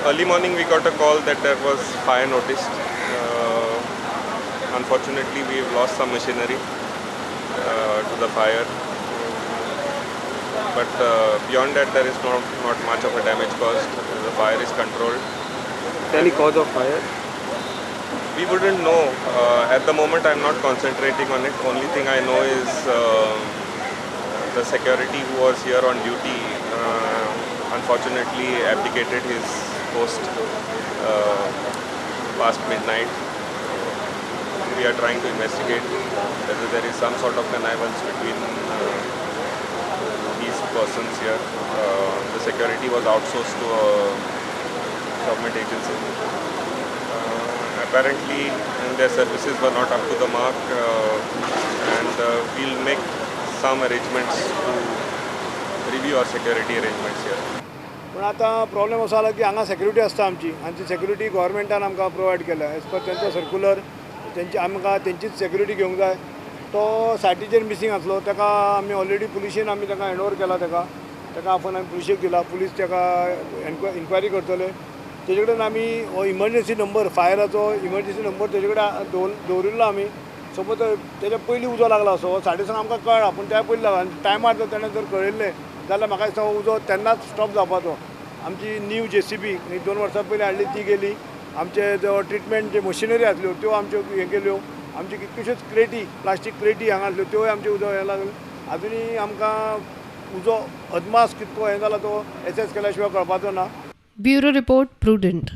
Early morning we got a call that there was fire noticed. Unfortunately, we have lost some machinery to the fire. But beyond that, there is not much of a damage caused. The fire is controlled. Any cause of fire? We wouldn't know. At the moment, I'm not concentrating on it. Only thing I know is the security who was here on duty unfortunately abdicated his post past midnight. We are trying to investigate whether there is some sort of connivance between these persons here. The security was outsourced to a government agency. Apparently their services were not up to the mark, and we'll make some arrangements to review our security arrangements here. पूण आतां problem असो जाला की हांगा security आसता आमची आनी ती सेक्युरिटी गव्हर्मेंटान आमकां प्रोवायड केल्या एज पर तेंचो सर्कुलर. तेंची आमकां तेंचीच सेक्युरिटी घेवंक जाय. तो सायटीचेर मिसींग आसलो, ताका आमी ऑलरेडी पुलिशेन आमी ताका हँड ओवर केला. ताका ताका आपोवन आमी पुलिशेक दिला. पुलीस ताका इन्क्वायरी करतले. तेजे कडेन आमी हो इमर्जन्सी नंबर, फायराचो इमर्जन्सी नंबर तेजे कडेन दवरिल्लो आमी. सपोज तेज्या पयलीं उजो लागला असो 6:30 आमकां कळ्ळा, पूण त्या पयलीं लागला आनी टायमार जर तेणें जर कळयल्लें जाल्यार म्हाका दिसता हो उजो तेन्नाच स्टॉप जावपाचो. आमची न्यू JCB 2 वर्सां पयलीं हाडली ती गेली. आमचे जो ट्रिटमेंट जे मशिनरी आसल्यो त्यो आमच्यो हें केल्यो. आमच्यो कितल्योश्योच क्रेटी, प्लास्टीक क्रेटी हांगा आसल्यो त्योय आमच्यो उजो हें लागल्यो. आजुनूय आमकां उजो अदमास कितको हें जाला तो एसेस केल्या शिवाय कळपाचो ना. Bureau report, Prudent.